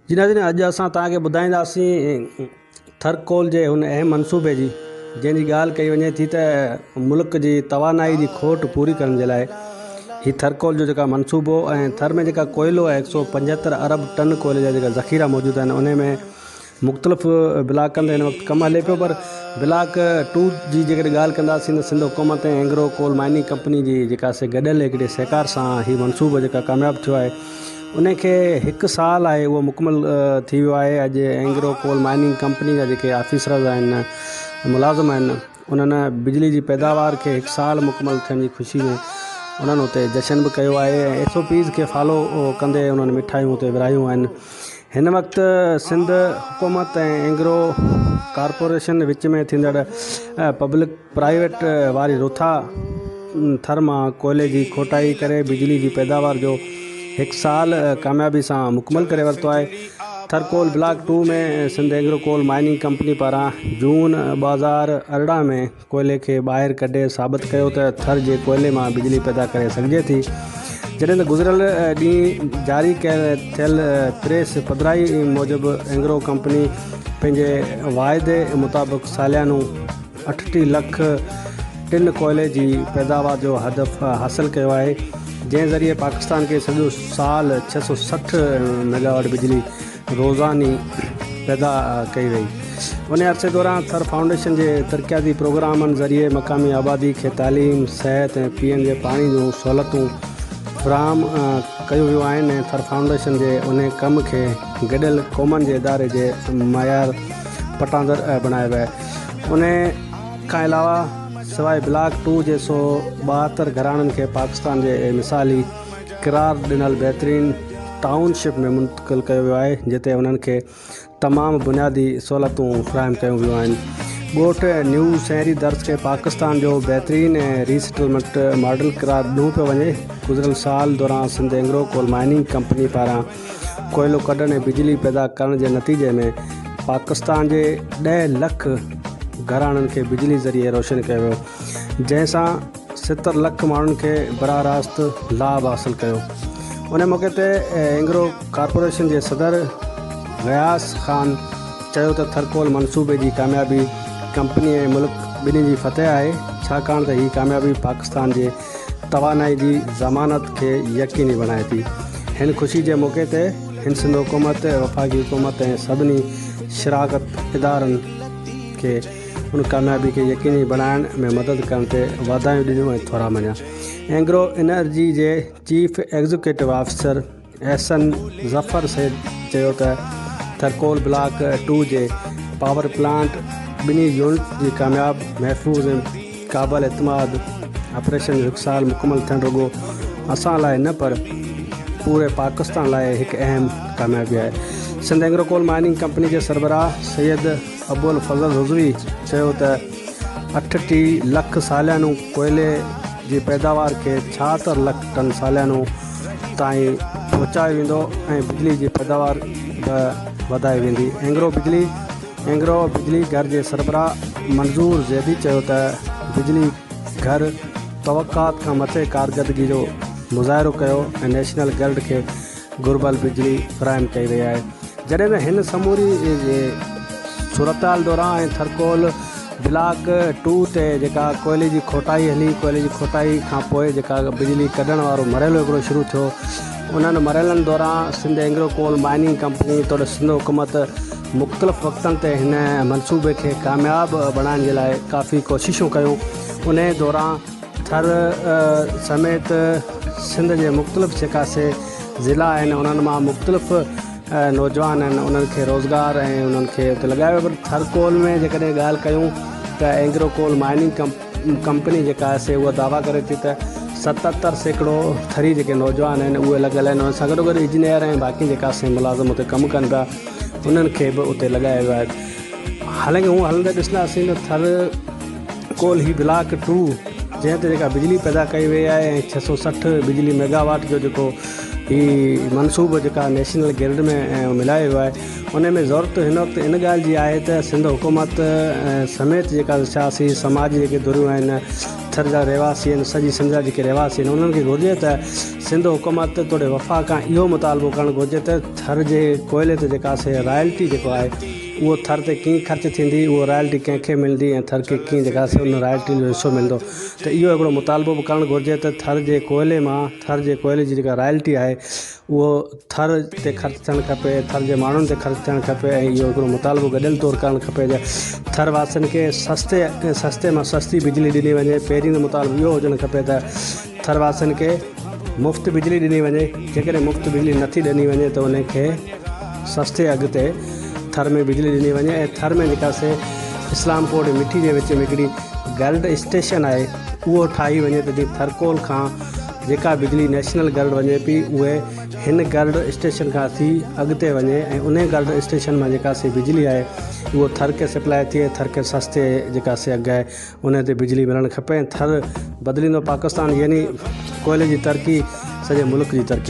جي ناظرين اڄ اسان توهان کي ٻڌائينداسين ٿر ڪول جي ان اهم منصوبي جي جنهن جي ڳالهه ڪئي وڃي ٿي ته ملڪ جي توانائي جي کوٽ پوري ڪرڻ جي لاء هي ٿر ڪول جو جيڪا منصوبو ۽ ٿر ۾ جيڪا ڪوئلو آهي 175 ارب ٽن ڪوئلي جا جيڪا ذخيرا موجود آهن ان ۾ مختلف بلاڪن تي هن وقت ڪم هلي پيو پر بلاڪ ٽو جي جيڪڏهن ڳالهه ڪنداسين ته سنڌ حڪومت ۽ اينگرو ڪول مائننگ ڪمپني جي جيڪا سي گڏيل هڪڙي سهڪار سان هي منصوبو جيڪا ڪامياب ٿيو آهي ان کي هڪ سال آهي اهو مڪمل ٿي ويو آهي اڄ اينگرو ڪول مائننگ ڪمپني جا جيڪي آفيسرز آهن ملازم آهن انهن بجلي جي پيداوار کي هڪ سال مڪمل ٿيڻ جي خوشي ۾ انهن اتي جشن به ڪيو آهي ۽ ايس او پيز کي فالو ڪندي انهن مٺايون اتي ورهايون آهن هن وقت سنڌ حڪومت ۽ اينگرو ڪارپوريشن وچ ۾ ٿيندڙ پبلڪ پرائيويٽ واري رٿا ٿر مان ڪوئلي جي کوٽائي ڪري بجلي جي پيداوار جو هڪ سال ڪاميابي سان مڪمل ڪري ورتو آهي. Thar coal block two ۾ Sindh Engro coal mining company پاران جون 2018 ۾ ڪوئلي کي ٻاهر ڪڍي ثابت ڪيو ته ٿر جي ڪوئلي مان بجلي پيدا ڪري سگهجي ٿي جڏهن ته گذريل ڏينهن جاري ٿيل پريس پڌرائي موجب اينگرو ڪمپني پنهنجي واعدي مطابق ساليانو 38 لک ٽن ڪوئلي جي پيداوار جو هدف حاصل ڪيو آهي جنهن ذريعي پاڪستان کي سڄو سال 660 ميگاواٽ بجلي روزاني پيدا ڪئي وئي. ان عرصي دوران ٿر فائونڊيشن جي ترقياتي پروگرامن ذريعي مقامي آبادي کي تعليم، صحت ۽ پيئڻ جي پاڻي جون سهولتون فراهم ڪيون ويون آهن ۽ ٿر فائونڊيشن جي انهي ڪم کي گڏيل قومن جي اداري جي معيار پٽاندر بڻايو ويو آهي. انهي کان علاوه سواء بلاڪ ٽو جي 172 گهراڻن کي پاڪستان جي مثالي قرار ڏنل بهترين ٽائون شپ ۾ منتقل ڪيو ويو آهي جتي انهن کي تمام بنيادي سهولتون فراهم ڪيون ويون آهن. ڳوٺ نيو سهري درس کي پاڪستان جو بهترين ريسيٽلمينٽ ماڊل قرار ڏنو پيو وڃي. گذريل سال دوران Sindh Engro coal mining company پاران ڪوئلو ڪڍڻ ۽ بجلي پيدا ڪرڻ جي نتيجي ۾ پاڪستان جي 10 لک گهراڻن کي بجلي ذريعي روشن ڪيو ويو جنهن سان 70 لک ماڻهن کي براهه راست لاڀ حاصل ڪيو. ان موقعي تي اينگرو ڪارپوريشن جي صدر غياث خان چيو ته ٿرڪول منصوبي جي ڪاميابي ڪمپني ۽ ملڪ ٻنهي جي فتح آهي ڇاڪاڻ ته هي ڪاميابي پاڪستان جي توانائي جي ضمانت کي يقيني بڻائي ٿي. هن خوشي جي موقعي تي هن سنڌ حڪومت، وفاقي حڪومت ۽ سڀني شراڪت ادارن کي ان ڪاميابي کي يقيني بڻائڻ ۾ مدد ڪرڻ تي واڌايون ڏنيون ۽ ٿورا مڃيا. اينگرو انرجي جي chief executive officer Ahsan Zafar Syed چيو ته ٿرڪول بلاڪ ٽو جي پاور پلانٽ ٻنهي يونٽس جي ڪامياب، محفوظ ۽ قابل اعتماد آپريشن جو هڪ سال مڪمل ٿيڻ رڳو اسان لاء نه پر پوري پاڪستان لاء هڪ اهم ڪاميابي آهي. Sindh Engro coal mining company جي سربراهه سيد ابوالفضل رضوي چيو ته 38 لک ساليانو ڪوئلي جي پيداوار کي 76 لک ٽن ساليانو تائين پهچايو ويندو ۽ بجلي جي پيداوار به وڌائي ويندي. اينگرو بجلي اينگرو بجلي گهر جي سربراهه منظور زيدي چيو ته بجلي گهر توقعات کان مٿي ڪارڪردگي جو مظاهرو ڪيو ۽ نيشنل گرڊ کي گهربل بجلي فراهم ڪئي وئي آهي جڏهن ته هن سموري صورتحال دوران ۽ ٿرڪول بلاڪ ٽو تي جيڪا ڪوئلي جي کوٽائي هلي ڪوئلي جي کوٽائي کان پوء جيڪا بجلي ڪڍڻ وارو مرحلو هڪڙو شروع ٿيو انهن مرحلن دوران Sindh Engro coal mining company توڙي سنڌ حڪومت مختلف وقتن تي هن منصوبي کي ڪامياب بڻائڻ جي لاء ڪافي ڪوششون ڪيون انهي دوران ٿر سميت سنڌ جي مختلف جيڪا سي ضلعا آهن انهن مان مختلف نوجوان آهن انهن کي روزگار ۽ انهن کي اتي لڳايو ويو پر ٿر ڪول ۾ جيڪڏهن ڳالهه ڪيون ته اينگرو ڪول مائننگ ڪمپني جيڪا آهي سي اها دعويٰ ڪري ٿي ته 77% ٿري جيڪي نوجوان آهن اهي لڳل آهن ان سان گڏو گڏ انجنيئر ۽ باقي جيڪا سي ملازم اتي ڪم ڪن پيا انهن کي به اتي لڳايو ويو آهي حالانڪه هو هلندي ڏسنداسين ته ٿر ڪول هي بلاڪ ٽو جنهن تي جيڪا بجلي پيدا ڪئي وئي آهي ۽ 660 بجلي ميگاواٽ جو جيڪو هي منصوبو جيڪا نيشنل گرڊ ۾ ملايو ويو آهي ان ۾ ضرورت هن وقت ان ڳالهه جي آهي ته سنڌ حڪومت سميت جيڪا سياسي سماجي جيڪي ڌريون آهن ٿر جا رهواسي آهن سڄي سنڌ جا جيڪي رهواسي آهن انهن کي گهرجي ته سنڌ حڪومت توڙي وفاق کان اهو مطالبو ڪرڻ گهرجي ته ٿر جي ڪوئلي تي جيڪا سي رائلٽي جيڪو آهي اهو ٿر تي ڪيئن خرچ ٿيندي اهو رائلٽي ڪنهن کي ملندي ۽ ٿر کي ڪيئن جيڪا سي ان رائلٽي جو حصو ملندو ته اهو هڪڙو مطالبو به ڪرڻ گهرجي ته ٿر جي ڪوئلي مان ٿر جي ڪوئلي جي جيڪا رائلٽي آهي اهو ٿر تي خرچ ٿيڻ کپي ٿر جي ماڻهن تي خرچ ٿيڻ کپي ۽ اهو هڪڙو مطالبو گڏيل طور ڪرڻ کپي ته ٿر واسين کي سستي سستي مان سستي بجلي ڏني وڃي پهرين ته مطالبو اهو هجڻ کپي ته ٿر واسين کي مفت بجلي ڏني وڃي جيڪڏهن مفت بجلي نٿي ڏني وڃي ته ان کي سستي اگهه تي ٿر ۾ بجلي ڏني وڃي ۽ ٿر ۾ جيڪا سي اسلام ڪوٽ مٺي جي وچ ۾ هڪڙي گرڊ اسٽيشن آهي اهو ٺاهي وڃي ته جيئن ٿرڪول کان جيڪا بجلي نيشنل گرڊ وڃي پئي اهي هن گرڊ اسٽيشن کان ٿي اڳتي وڃي ۽ انهي گرڊ اسٽيشن مان جيڪا سي بجلي آهي اهو ٿر کي سپلاء ٿئي ٿر کي سستي جيڪا سي اگهه آهي انهي تي بجلي ملڻ کپي ۽ ٿر بدليندو پاڪستان يعني ڪوئلي جي ترقي سڄي ملڪ جي ترقي.